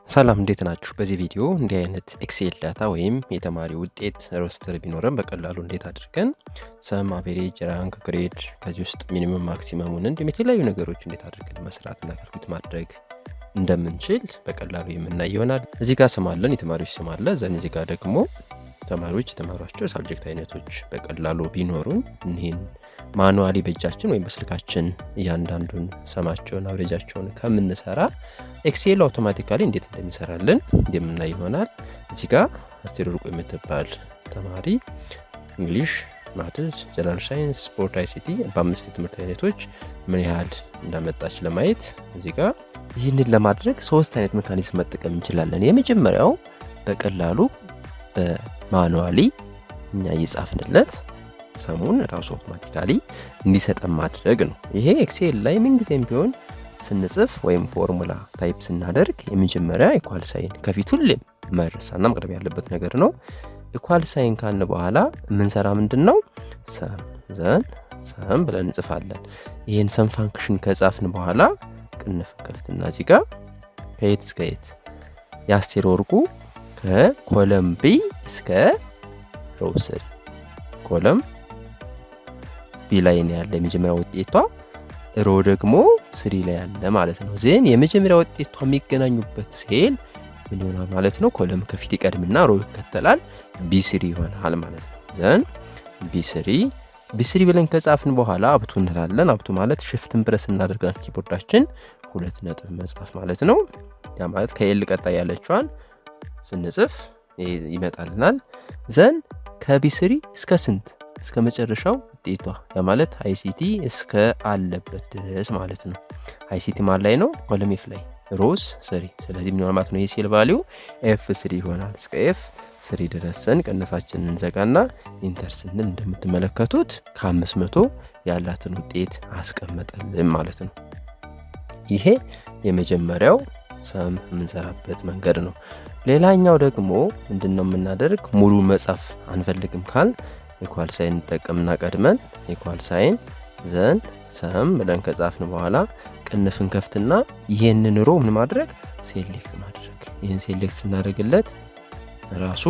ሰላም፣ እንዴት ናችሁ? በዚህ ቪዲዮ እንዲህ አይነት Excel data ወይም የተማሪ ውጤት roster ቢኖረን በቀላሉ እንዴት አድርገን sum፣ average፣ rank፣ grade፣ ከዚህ ውስጥ minimum maximum ኡን እንዲሁም የተለያዩ ነገሮች እንዴት አድርገን መስራትና calculate ማድረግ እንደምንችል በቀላሉ የምናይ ይሆናል። እዚህ ጋር ስም አለን፣ የተማሪዎች ስም አለ። Then እዚህ ጋር ደግሞ ተማሪዎች የተማሯቸው subject አይነቶች በቀላሉ ቢኖሩን እኒህን manually በእጃችን ወይም በስልካችን እያንዳንዱን sum ኣቸውን average ኣቸውን ከምንሰራ Excel automatically እንዴት እንደሚሰራልን የምናይ ይሆናል። እዚህ ጋር አስቴር ወርቁ የምትባል ተማሪ English፣ maths፣ general science፣ sport፣ ICT በአምስት የትምህርት አይነቶች ምን ያህል እንዳመጣች ለማየት እዚህ ጋር ይህንን ለማድረግ ሶስት አይነት mechanism መጠቀም እንችላለን። የመጀመሪያው በቀላሉ በ manually እኛ እየጻፍንለት sum ኡን ራሱ automatically እንዲሰጠን ማድረግ ነው። ይሄ Excel ላይ ምንጊዜም ቢሆን ስንጽፍ ወይም formula type ስናደርግ የመጀመሪያ equal sign ከፊት ሁሌም መረሳና መቅረብ ያለበት ነገር ነው። Equal sign ካልን በኋላ የምንሰራ ምንድን ነው? Sum፣ then sum ብለን እንጽፋለን። ይህን sum function ከጻፍን በኋላ ቅንፍ ከፍትና እዚህ ጋር ከየት እስከ የት? የአስቴር ወርቁ ከ column B እስከ row three፣ column B ላይ ነው ያለ የመጀመሪያ ውጤቷ፣ row ደግሞ three ላይ ያለ ማለት ነው። Then የመጀመሪያ ውጤቷ የሚገናኙበት ሴል ምን ይሆናል ማለት ነው? Column ከፊት ይቀድምና row ይከተላል። B3 ይሆናል ማለት ነው። Then B3፣ B3 ብለን ከጻፍን በኋላ up to እንላለን። Up to ማለት shift ን press እናደርግና keyboard ኣችን 2 ነጥብ መጻፍ ማለት ነው። ያ ማለት ከ L ቀጣይ ያለችዋን ስንጽፍ ይመጣልናል። Then ከ B3 እስከ ስንት? እስከ መጨረሻው ውጤቷ፣ ያ ማለት ICT እስከ አለበት ድረስ ማለት ነው። ICT ማን ላይ ነው? Column F ላይ row three። ስለዚህ ምን ማለት ነው? የ cell value F3 ይሆናል። እስከ F3 ድረስን ቅንፋችንን እንዘጋና enter ስንል እንደምትመለከቱት ከ500 ያላትን ውጤት አስቀመጠልን ማለት ነው። ይሄ የመጀመሪያው sum የምንሰራበት መንገድ ነው። ሌላኛው ደግሞ ምንድን ነው የምናደርግ? ሙሉ መጻፍ አንፈልግም ካልን equal sign እንጠቀምና ቀድመን equal sign then sum ብለን ከጻፍን በኋላ ቅንፍን ከፍትና ይህንን row ምን ማድረግ? Select ማድረግ። ይህን select ስናደርግለት ራሱ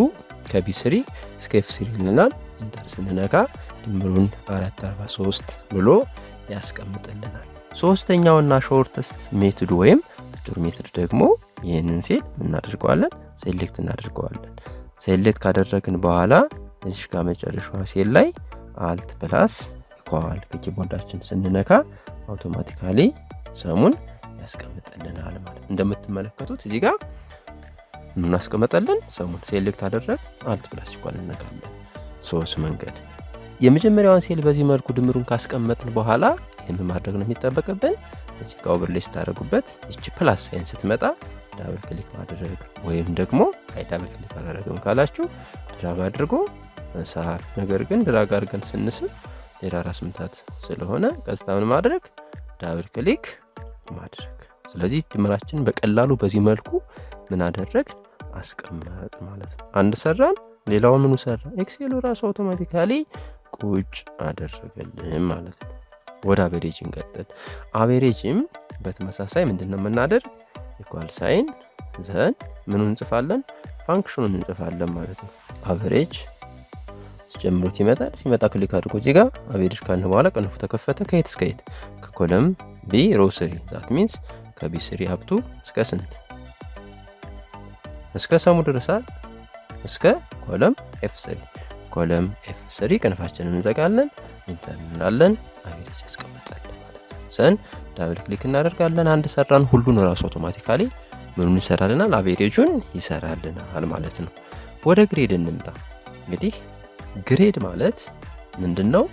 ከ B3 እስከ F3 ይልናል። Enter ስንነካ ድምሩን 443 ብሎ ያስቀምጥልናል። ሶስተኛውና shortest method ወይም አጭሩ method ደግሞ ይህንን ሴል እናደርገዋለን፣ select እናደርገዋለን። Select ካደረግን በኋላ እዚህ ጋር መጨረሻዋ ሴል ላይ alt plus equal ከ keyboard ኣችን ስንነካ automatically sum ኡን ያስቀምጥልናል ማለት ነው። እንደምትመለከቱት እዚህ ጋር የምናስቀምጠልን sum ኡን select አደረግ፣ alt plus equal እንነካለን። ሶስት መንገድ። የመጀመሪያዋን ሴል በዚህ መልኩ ድምሩን ካስቀመጥን በኋላ ይህን ማድረግ ነው የሚጠበቅብን። እዚህ ጋር overlay ስታደርጉበት ይቺ plus sign ስትመጣ double click ማድረግ ወይም ደግሞ አይ double click አላደረግም ካላችሁ drag አድርጎ መሳብ። ነገር ግን drag አድርገን ስንስብ ሌላ ራስ ምታት ስለሆነ ቀጥታ ምን ማድረግ? Double click ማድረግ። ስለዚህ ድምራችን በቀላሉ በዚህ መልኩ ምን አደረግ? አስቀመጥ ማለት ነው። አንድ ሰራን፣ ሌላው ምኑ ሰራ? Excel ኡ ራሱ automatically ቁጭ አደረገልን ማለት ነው። ወደ average እንቀጥል። Average ም በተመሳሳይ ምንድን ነው የምናደርግ? Equal sign then ምኑን እንጽፋለን? Function ኑን እንጽፋለን ማለት ነው። Average ጀምሮት ይመጣል። ሲመጣ click አድርጎ እዚህ ጋር average ካልን በኋላ ቅንፉ ተከፈተ። ከየት እስከ የት? ከ column B row three፣ that means ከ B3 up to እስከ ስንት? እስከ sum ኡ ድረሳል፣ እስከ column F3፣ column F3 ቅንፋችንን እንዘጋለን፣ enter እንላለን፣ average ያስቀምጣለን ማለት ነው። Then double click እናደርጋለን። አንድ ሰራን፣ ሁሉን ራሱ automatically ምኑን ይሰራልናል? Average ኡን ይሰራልናል ማለት ነው። ወደ grade እንምጣ። እንግዲህ grade ማለት ምንድን ነው?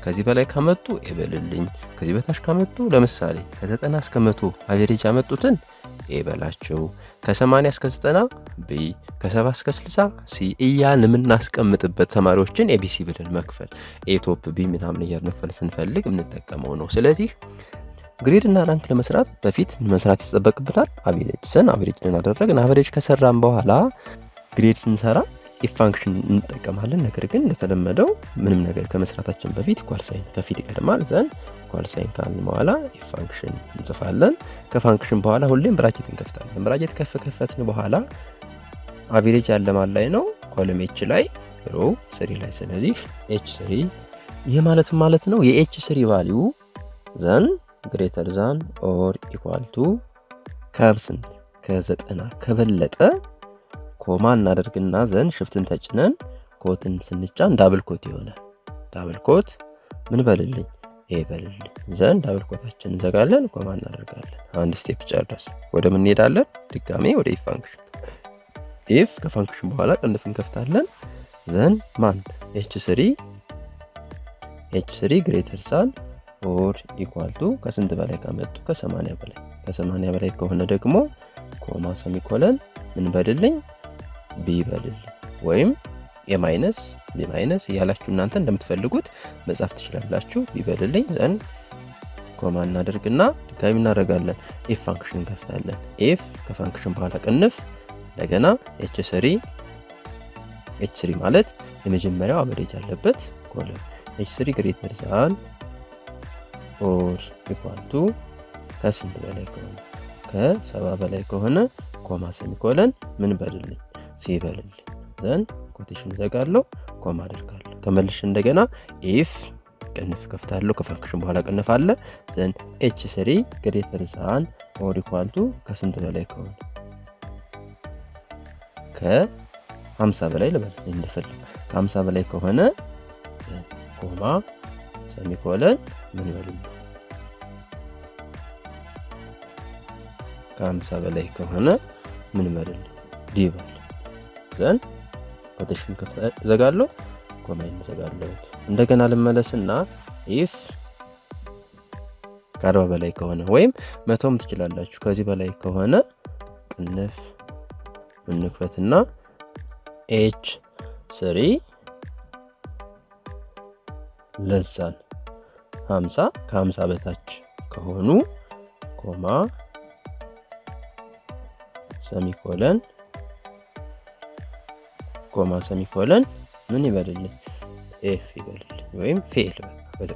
ከዚህ በላይ ካመጡ A በልልኝ፣ ከዚህ በታች ካመጡ፣ ለምሳሌ ከ90 እስከ 100 average ያመጡትን A በላቸው፣ ከ80 እስከ 90 B፣ ከ70 እስከ 60 C እያልን የምናስቀምጥበት፣ ተማሪዎችን ABC ብለን መክፈል፣ A top፣ B ምናምን እያልን መክፈል ስንፈልግ የምንጠቀመው ነው። ስለዚህ grade እና rank ለመስራት በፊት መስራት ይጠበቅብናል። Average። Then average እናደረግን። Average ከሰራን በኋላ grade ስንሰራ if function እንጠቀማለን። ነገር ግን እንደተለመደው ምንም ነገር ከመስራታችን በፊት equal sign ከፊት ይቀድማል። Then equal sign then sum function እንጽፋለን። Equal sign ካልን በኋላ if function እንጽፋለን። ከ function በኋላ ሁሌም bracket እንከፍታለን። Bracket ከፈትን በኋላ average ያለ ማን ላይ ነው? Column H ላይ row three ላይ። ስለዚህ H3 ይህ ማለት ነው የ H3 value then greater than or equal to ከስንት? ከ90 ከበለጠ comma እናደርግና then shift ን ተጭነን quote ን ስንጫን double quote ይሆናል። Double quote ምን በልልኝ? A በልልኝ። Then double quote ኣችን እንዘጋለን፣ comma እናደርጋለን። አንድ step ጨረስ። ወደ ምን እንሄዳለን? ድጋሜ ወደ if function። If ከ function በኋላ ቅንፍ እንከፍታለን። Then ማን? H3 greater than or equal to ከስንት በላይ ካመጡ? ከ80 በላይ። ከ80 በላይ ከሆነ ደግሞ comma semicolon ምን በልልኝ? B በልልኝ ወይም A minus፣ B minus እያላችሁ እናንተ እንደምትፈልጉት መጻፍ ትችላላችሁ። B በልልኝ። Then comma እናደርግና ድጋሚ እናደርጋለን። If function እንከፍታለን። If ከ function በኋላ ቅንፍ እንደገና H3። H3 ማለት የመጀመሪያው average ያለበት column። H3 greater than or equal to ከስንት በላይ ከሆነ? ከ70 በላይ ከሆነ comma semicolon ምን በልልኝ? C በልልኝ። Then quotation ዘጋለሁ፣ comma አደርጋለሁ። ተመልሼ እንደገና if ቅንፍ ከፍታለሁ። ከ function በኋላ ቅንፍ አለ። Then H3 greater than or equal to ከስንት በላይ ከሆነ? ከ50 በላይ ልበል እንደፈለግ። ከ50 በላይ ከሆነ comma semicolon ምን በልልኝ? ከ50 በላይ ከሆነ ምን በልልኝ? D በል። Then quotation ዘጋለሁ፣ comma ዘጋለሁ። እንደገና ልመለስና if ከ40 በላይ ከሆነ ወይም 100ም ትችላላችሁ። ከዚህ በላይ ከሆነ ቅንፍ እንክፈትና H3 less than 50፣ ከ50 በታች ከሆኑ comma semicolon ምን ይበልልኝ? F ይበልልኝ ወይም fail።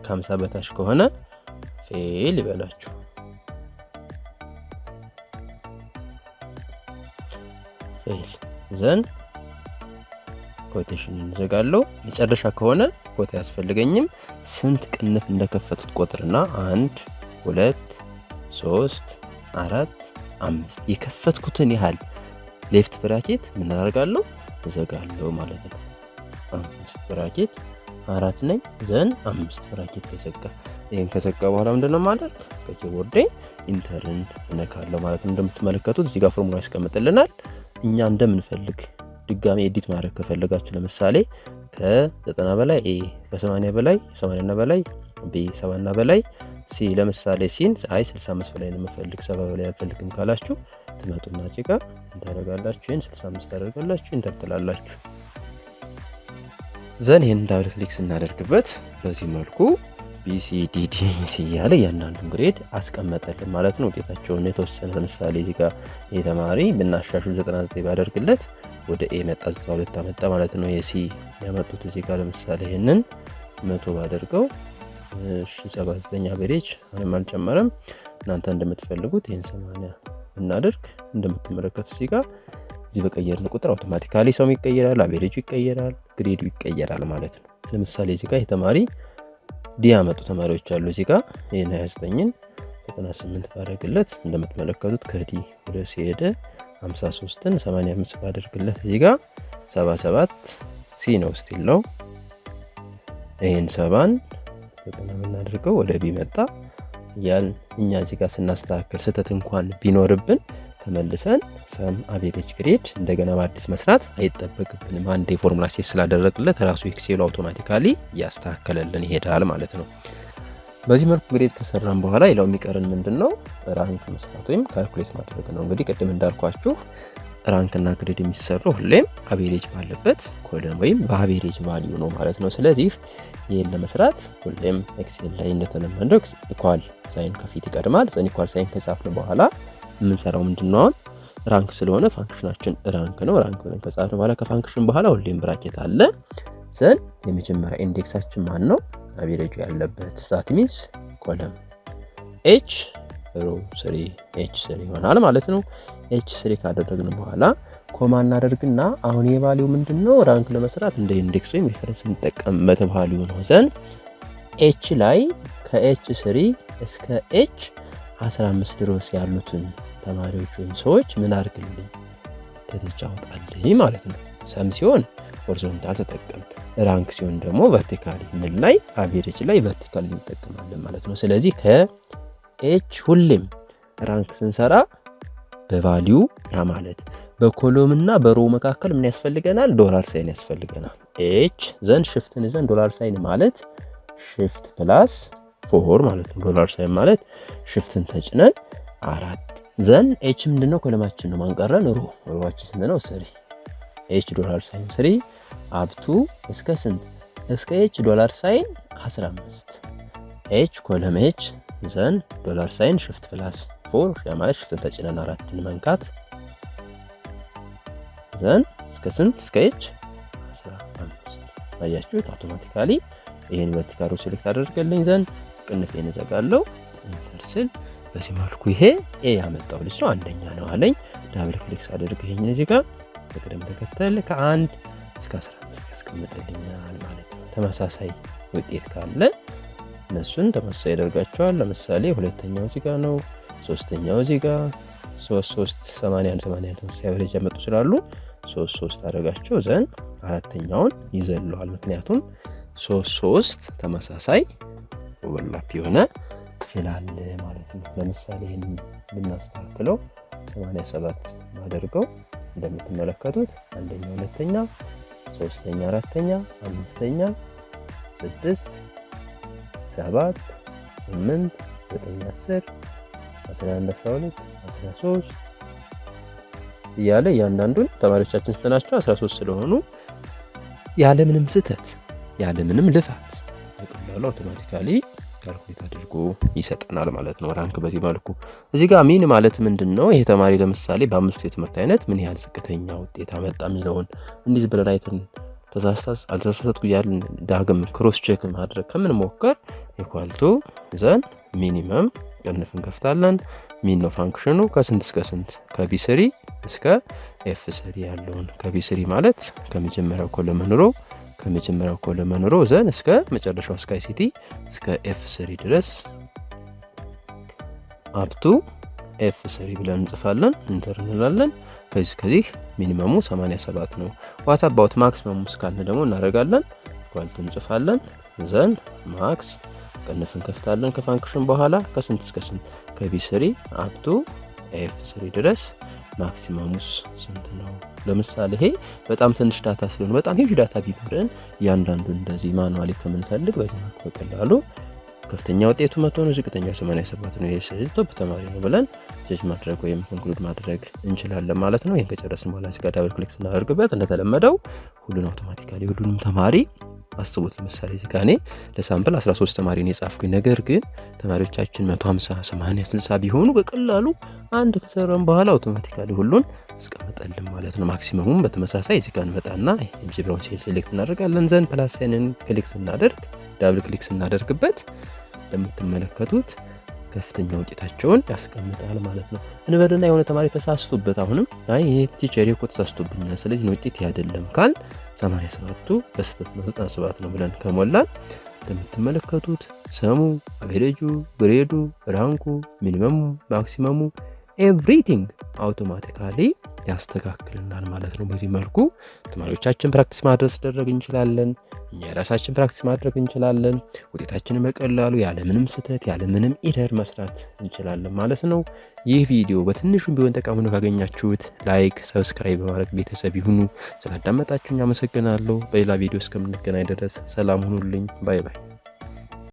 ከ50 በታች ከሆነ fail ይበላችሁ። Fail then quotation እንዘጋለሁ። መጨረሻ ከሆነ quote አያስፈልገኝም። ስንት ቅንፍ እንደከፈቱት ቆጥርና አንድ፣ ሁለት፣ ሶስት፣ አራት፣ አምስት የከፈትኩትን ያህል left bracket ምን አደርጋለሁ? እዘጋለሁ ማለት ነው። አምስት bracket አራት ነኝ። Then አምስት bracket ተዘጋ። ይህን ከዘጋ በኋላ ምንድነው ማደርግ? ከ keyboard ኤ enter ን እነካለሁ ማለት ነው። እንደምትመለከቱት እዚህ ጋር ፎርሙላ ያስቀምጥልናል። እኛ እንደምንፈልግ ድጋሚ edit ማድረግ ከፈለጋችሁ ለምሳሌ ከ90 በላይ A፣ ከ80 በላይ፣ 80 በላይ B፣ 70 በላይ C። ለምሳሌ C ን አይ 65 በላይ ነው የምፈልግ፣ 70 በላይ አልፈልግም ካላችሁ ትመጡና እዚህ ጋር ታደርጋላችሁ። ይህን 65 ታደርጋላችሁ፣ enter ትላላችሁ። Then ይህን double click ስናደርግበት በዚህ መልኩ B C D D C እያለ እያንዳንዱን grade አስቀመጠልን ማለት ነው። ውጤታቸውን የተወሰነ ለምሳሌ እዚህ ጋር ይህ ተማሪ ብናሻሽል 99 ባደርግለት ወደ A መጣ፣ 92 አመጣ ማለት ነው። የ C ያመጡት እዚህ ጋር ለምሳሌ ይህንን 100 ባደርገው እሺ 79 average አሁንም አልጨመረም። እናንተ እንደምትፈልጉት ይህን 80 ብናደርግ እንደምትመለከቱት እዚህ ጋር እዚህ በቀየርን ቁጥር automatically sum ይቀየራል፣ average ኡ ይቀየራል፣ grade ኡ ይቀየራል ማለት ነው። ለምሳሌ እዚህ ጋር የተማሪ D ያመጡ ተማሪዎች አሉ። እዚህ ጋር ይህን 29ን 98 ባደርግለት እንደምትመለከቱት ከ D ወደ C ሄደ። 53ን 85 ባደርግለት እዚህ ጋር 77 C ነው still ነው። ይህን 70ን 90 የምናደርገው ወደ B መጣ እያልን እኛ እዚህ ጋር ስናስተካክል ስህተት እንኳን ቢኖርብን ተመልሰን sum average grade እንደገና በአዲስ መስራት አይጠበቅብንም። አንድ የ formula set ስላደረግለት ራሱ Excel ኡ automatically እያስተካከለልን ይሄዳል ማለት ነው። በዚህ መልኩ grade ከሰራን በኋላ ሌላው የሚቀርን ምንድን ነው? Rank መስራት ወይም calculate ማድረግ ነው። እንግዲህ ቅድም እንዳልኳችሁ rank ና grade የሚሰሩ ሁሌም average ባለበት column ወይም በ average value ነው ማለት ነው። ስለዚህ ይህን ለመስራት ሁሌም Excel ላይ እንደተለመደው equal sign ከፊት ይቀድማል። Then equal sign ከጻፍን በኋላ የምንሰራው ምንድን ነው? አሁን rank ስለሆነ function ኣችን rank ነው። Rank ብለን ከጻፍን በኋላ ከ function በኋላ ሁሌም bracket አለ። Then የመጀመሪያ index ኣችን ማን ነው? Average ኡ ያለበት that means column H row three H three ይሆናል ማለት ነው። H three ካደረግን በኋላ comma እናደርግና አሁን የ value ምንድን ነው? Rank ለመስራት እንደ index ወይም reference የምንጠቀምበት value ነው። Then H ላይ ከ H three እስከ H 15 ድረስ ያሉትን ተማሪዎች ወይም ሰዎች ምን አድርግልኝ፣ ደረጃ አውጣልኝ ማለት ነው። Sum ሲሆን horizontal ተጠቀም፣ rank ሲሆን ደግሞ vertically ምን ላይ average ላይ vertically እንጠቀማለን ማለት ነው። ስለዚህ ከ H ሁሌም rank ስንሰራ በ value ያ ማለት በ column እና በ row መካከል ምን ያስፈልገናል? Dollar sign ያስፈልገናል። H then shift ን ይዘን dollar sign ማለት shift plus four ማለት ነው። Dollar sign ማለት shift ን ተጭነን አራት። Then H ምንድነው? Column ኣችን ነው። ማንቀረን row፣ row ኣችን ስንት ነው? Three። H dollar sign three up to እስከ ስንት? እስከ H dollar sign 15። H column H then dollar sign shift plus four፣ ያ ማለት shift ን ተጭነን አራትን መንካት፣ then እስከ ስንት? እስከ H 15። አያችሁት? Automatically ይሄን vertical row select አደርገልኝ። Then ቅንፌን እዘጋለሁ። Enter ስል በዚህ መልኩ ይሄ A ያመጣው ልጅ ነው፣ አንደኛ ነው አለኝ። Double click ሳደርግ ይሄን እዚህ ጋር በቅደም ተከተል ከ1 እስከ 15 ያስቀምጥልኛል ማለት ነው። ተመሳሳይ ውጤት ካለ እነሱን ተመሳሳይ ያደርጋቸዋል። ለምሳሌ ሁለተኛው እዚህ ጋር ነው፣ ሶስተኛው እዚህ ጋር 3 3 81 81 ተመሳሳይ average ያመጡ ስላሉ 3 3 አደረጋቸው። Then አራተኛውን ይዘለዋል። ምክንያቱም 3 3 ተመሳሳይ overlap የሆነ ስላለ ማለት ነው። ለምሳሌ ይህን ብናስተካክለው 87 ማደርገው እንደምትመለከቱት አንደኛ፣ ሁለተኛ፣ ሶስተኛ፣ አራተኛ፣ አምስተኛ፣ ስድስት፣ ሰባት፣ ስምንት፣ ዘጠኝ፣ 10፣ 11፣ 12፣ 13 እያለ እያንዳንዱን ተማሪዎቻችን ስንት ናቸው? 13 ስለሆኑ ያለምንም ስህተት ያለምንም ልፋት በቀላሉ automatically calculate አድርጎ ይሰጠናል ማለት ነው። Rank በዚህ መልኩ። እዚህ ጋር min ማለት ምንድን ነው? ይሄ ተማሪ ለምሳሌ በአምስቱ የትምህርት አይነት ምን ያህል ዝቅተኛ ውጤት አመጣ የሚለውን እንዲህ ብለን አይተን አልተሳሳትኩ እያልን ዳግም cross check ማድረግ ከምንሞክር equal to then minimum ቅንፍ እንከፍታለን። Min ነው function ኑ። ከስንት እስከ ስንት? ከ B three እስከ F three ያለውን። ከ B three ማለት ከመጀመሪያው column row፣ ከመጀመሪያው column row then እስከ መጨረሻው እስከ ICT እስከ F three ድረስ up to F three ብለን እንጽፋለን። Enter እንላለን። ከዚህ እስከዚህ minimum ኡ 87 ነው። What about maximum ኡ እስካልን ደግሞ እናደርጋለን። Equal to እንጽፋለን። Then max ቅንፍ እንከፍታለን ከ function በኋላ። ከስንት እስከ ስንት? ከ B three up to F three ድረስ maximum ኡስ ስንት ነው? ለምሳሌ ይሄ በጣም ትንሽ data ስለሆነ በጣም huge data ቢኖረን እያንዳንዱ እንደዚህ manually ከምንፈልግ በዚህ መልኩ በቀላሉ ከፍተኛ ውጤቱ 100 ነው፣ ዝቅተኛው 87 ነው። ይሄ ስለዚህ top ተማሪ ነው ብለን judge ማድረግ ወይም conclude ማድረግ እንችላለን ማለት ነው። ይህን ከጨረስን በኋላ እዚህ ጋር double click ስናደርግበት እንደተለመደው ሁሉን automatically ሁሉንም ተማሪ አስቡት። ለምሳሌ እዚህ ጋር እኔ ለ sample 13 ተማሪ ነው የጻፍኩኝ። ነገር ግን ተማሪዎቻችን 150፣ 80፣ 60 ቢሆኑ በቀላሉ አንድ ከሰራን በኋላ automatically ሁሉን አስቀምጠልን ማለት ነው። Maximum ኡም በተመሳሳይ እዚህ ጋር እንመጣና የመጀመሪያውን cell select እናደርጋለን። Then plus sign ን click ስናደርግ፣ double click ስናደርግበት እንደምትመለከቱት ከፍተኛ ውጤታቸውን ያስቀምጣል ማለት ነው። እንበልና የሆነ ተማሪ ተሳስቶበት አሁንም አይ ይሄ teacher እኮ ተሳስቶብኛል፣ ስለዚህ ውጤት አይደለም ካል 87ቱ በስህተት ነው 97 ነው ብለን ከሞላን እንደምትመለከቱት sum ኡ፣ average ኡ፣ grade ኡ፣ rank ኡ፣ minimum ኡ፣ maximum ኡ everything automatically ያስተካክልናል ማለት ነው። በዚህ መልኩ ተማሪዎቻችን practice ማድረግ እንችላለን። እኛ የራሳችን practice ማድረግ እንችላለን። ውጤታችንን በቀላሉ ያለምንም ስህተት ያለምንም error መስራት እንችላለን ማለት ነው። ይህ ቪዲዮ በትንሹም ቢሆን ጠቃሚ ሆኖ ካገኛችሁት like፣ subscribe በማድረግ ቤተሰብ ይሁኑ። ስላዳመጣችሁኝ አመሰግናለሁ። በሌላ ቪዲዮ እስከምንገናኝ ድረስ ሰላም ሁኑልኝ። Bye bye።